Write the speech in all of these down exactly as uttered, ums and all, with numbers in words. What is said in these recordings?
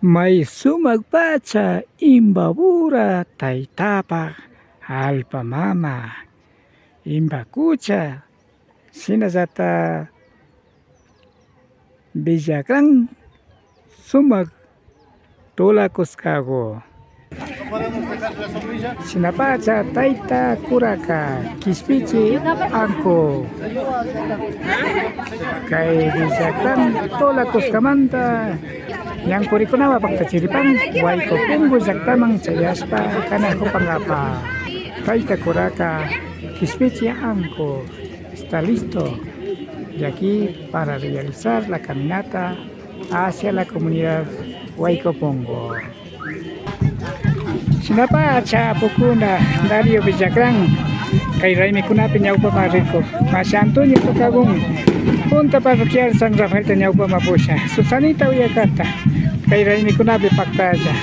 May sumak pacha Imbabura taytapa allpa mama, Imbakucha, shinallata Villagran sumak tulakuskaku. Shinapacha tayta kuraka Kishpichi anku kay Villagran tulakuskamanta ñankurikunawan paktachiripan Wayku Punku llaktaman chayashpa kanakupankapa. Tayta kuraka Kishpichi anku está listo de aquí para realizar la caminata hacia la comunidad Wayku Punku. Shinapacha apukuna Dario Villagran kay raymikunapi ñawpaman rikun. Mashi Antonio Tocagún, Junta Parroquial San Rafaelta ñawpaman pusha. Susanita Uyakata. Kay raymikunapi paktalla.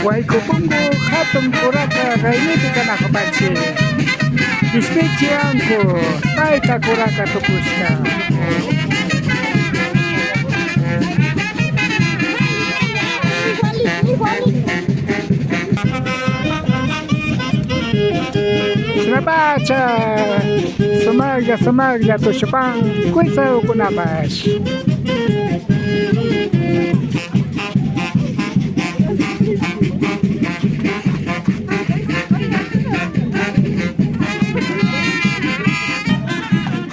Wayku Punku hatun kuraka raymipi kanakupanchik. Kishpichi anku, tayta kuraka tukushka. Shinapacha sumaklla sumaklla tushupan kuytsakunapash.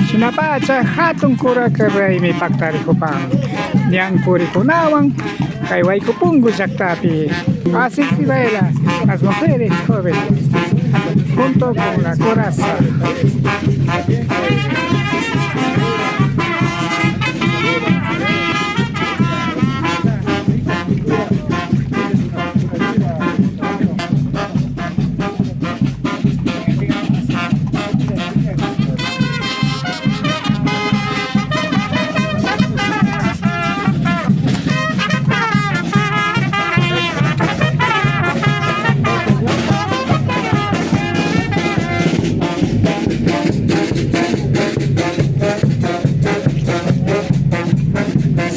Shinapacha hatun kuraka raymi paktarikupan ñankurikunawan kay Wayku Punku llaktapi. Así se baila las mujeres jóvenes junto con la coraza.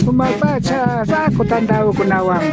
Sumak pacha raku tandakunawan.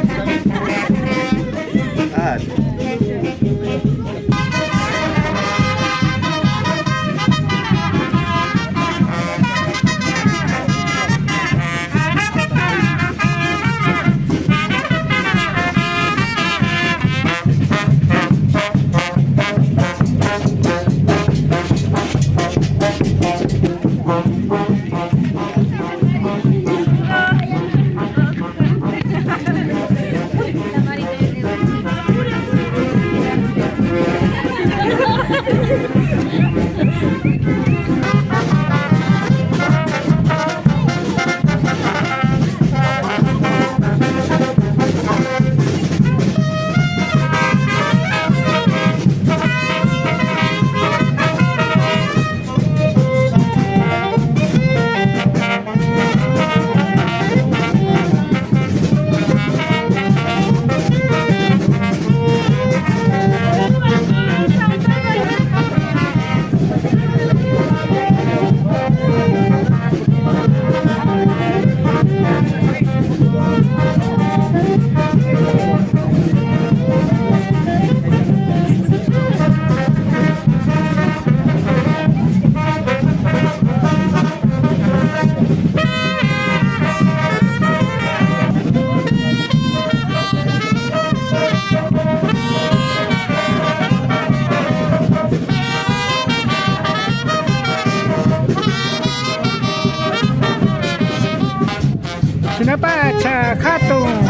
Shinapacha hatun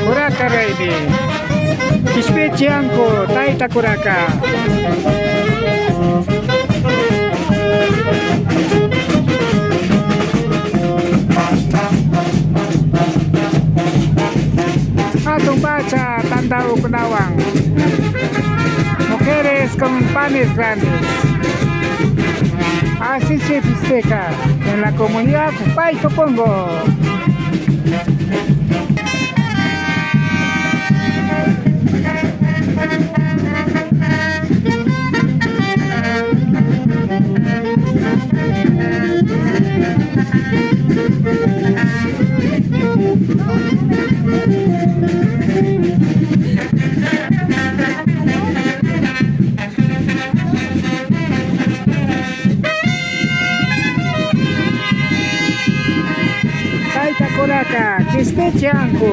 kuraka raymi, Kishpichi anku tayta kuraka. Hatun pacha tandakunawan. Mujeres con panes grandes. Así se festeja en la comunidad Wayku Punku. Chanku.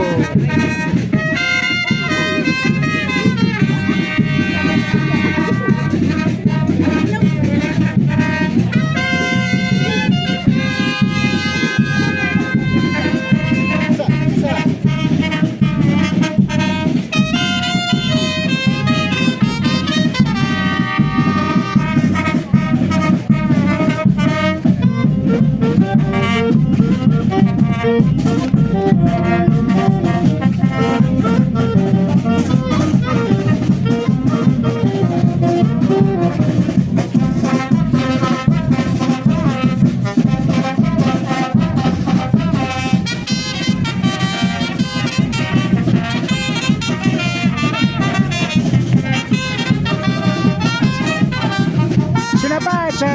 Shinapacha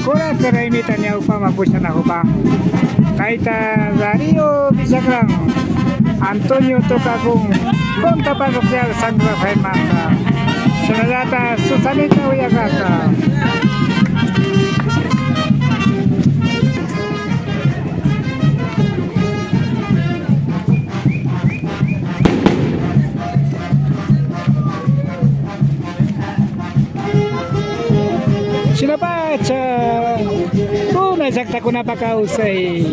kuraka raymita ñawpaman pushanakupan tayta Darío Villacrán, Antonio Tocacún, Junta Parroquial San Rafaelmanta, shinallata Susanita Uyagata. Shinapacha runa llaktakunapa kawsay.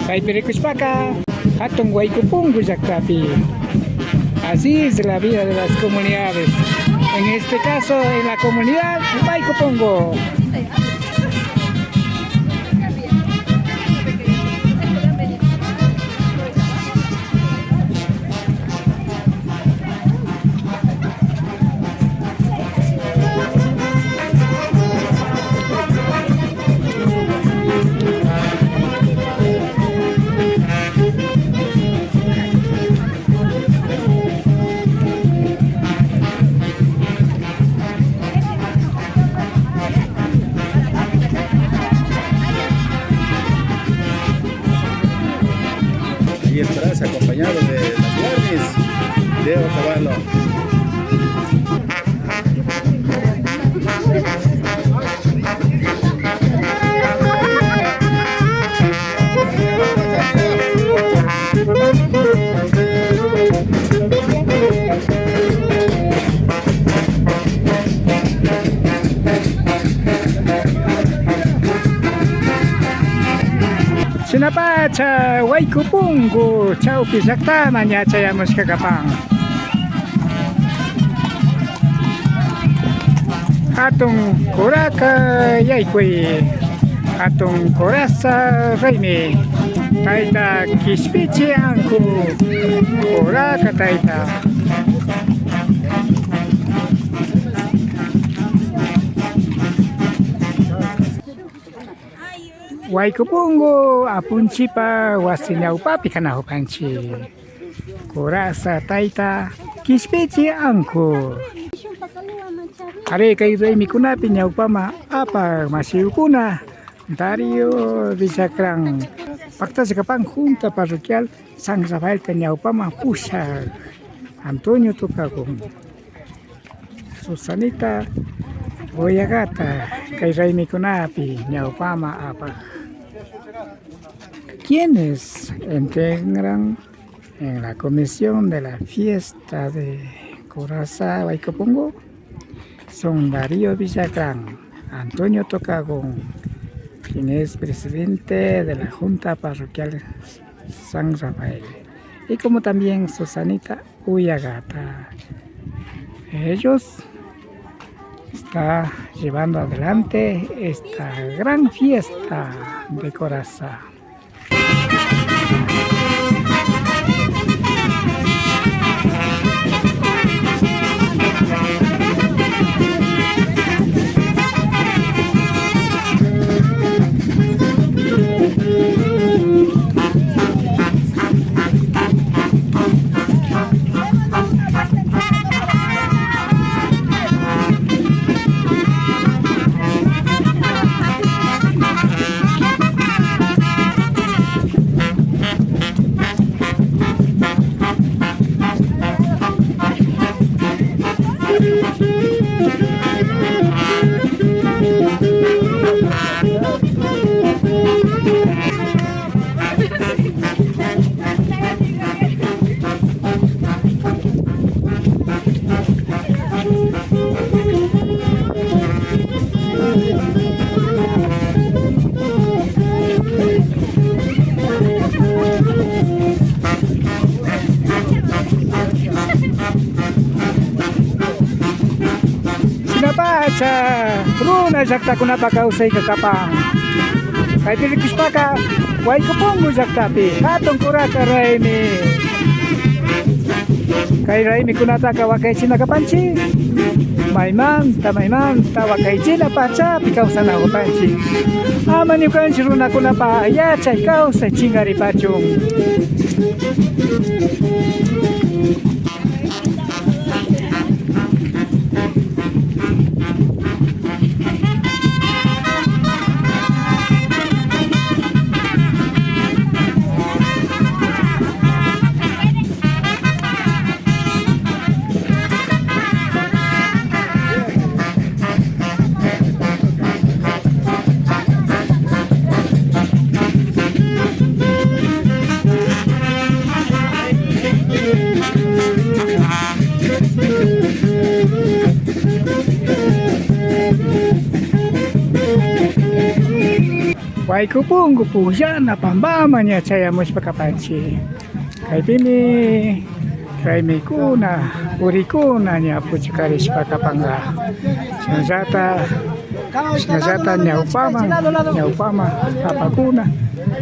Kaypi rikushpaka hatun Waykupunku llaktapi. Así es la vida de las comunidades. En este caso, en la comunidad Waykupunku. Y el traje acompañado de las Barneys de Otavalo. Shinapacha Waykupunku chawpi llaktaman ña chayamushka kapan. Hatun kuraka yaykuy. Hatun kurasa raymi. Tayta Kishpichi Anku. Kuraka tayta. Waykupunku apunchipa wasi ñawpapi kanakupanchi. Kurasa tayta Kishpichi Anku. Ari, kay raymikunapi ñawpama apak mashikuna Darío Villacrán, paktalla kapan Junta Parroquial San Rafaelta ñawpama pushak Antonio Tocacún. Susanita Boyagata kay raymikunapi ñawpama apak. Quienes integran en la comisión de la fiesta de Coraza Waykupunku son Darío Villacrán, Antonio Tocagón, quien es presidente de la Junta Parroquial San Rafael, y como también Susanita Uyagata. Ellos está llevando adelante esta gran fiesta de Coraza. Cha runa llaktakunapa kawsayka kapan. Kaypi rikushpaka Waykupunku llaktapi hatun kuraka raymi. Kay raymikunataka wakaychina kapanchik. Maymanta, maymanta wakaychina pachapi kawsanakupanchik. Ama ñukanchik runakunapa yachay kawsay chinkaripachun. Waykupunku pukllana pampaman ña chayamushpa kapanchik. Kaypimi raymikuna, urikuna ña puchukarishpa kapanka. Shinallata, shinallata ñawpaman, ñawpaman papakuna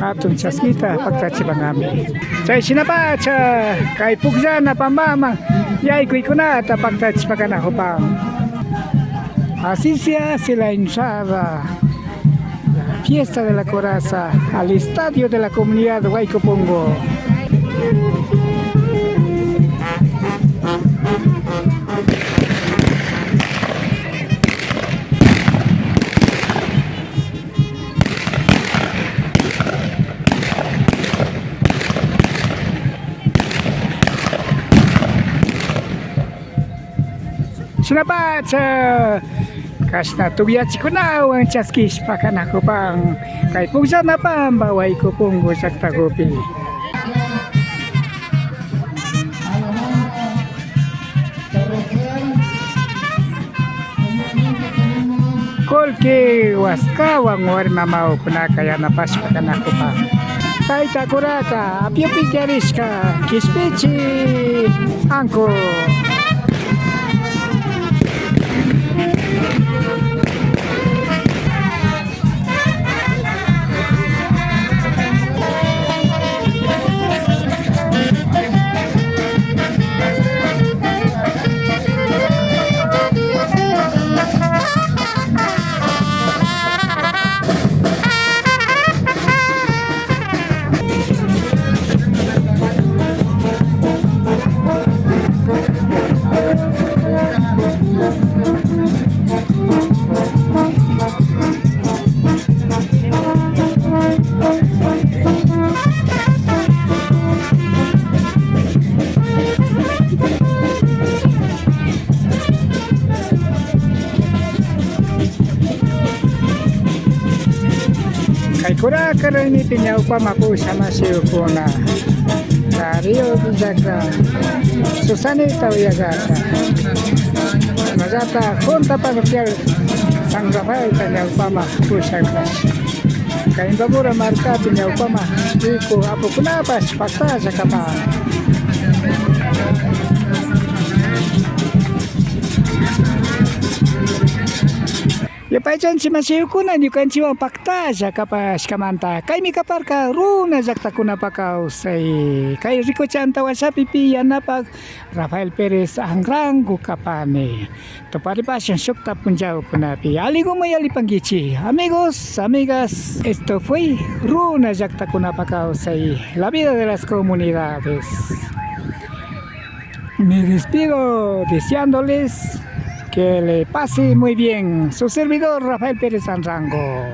hatun chaskita paktachipankami. Chay shinapacha kay pukllana pampaman yaykuykunata paktachishpa kanakupan. Así se hace la entrada, la fiesta de la coraza, al estadio de la comunidad Waykupunku. Shinapacha kashna tukyachikunawan chaskishpa kanakupan kay pukllana pampa Waykupunku llaktakupi. Kullki waskawan warmi mamakunaka yanapashpa kanakupan. Tayta kuraka apiopi charishka kishpichi anku. Kay kuraka raymipi ñawpama pusha mashikuna, Darío Villacra, Susanita Villacra, shinallata Junta Parroquial San Rafaelta ñawpama pushapash. Kay Imbabura markapi ñawpama riku apukunapash paktalla kapan. Yupaychanchik mashikuna, ñukanchikwan paktalla kapashkamanta. Kaymi kaparka runa llaktakunapa kawsay. Kay rikuchik antawashapi pi yanapak Rafael Pérez Anrango kapani. Tuparipashun shukta punchawkunapi. Aliguman yallipankichik. Amigos, amigas, esto fue Runa Llaktakunapa Kawsay, la vida de las comunidades. Me despido deseándoles que le pase muy bien. Su servidor, Rafael Pérez Anrango.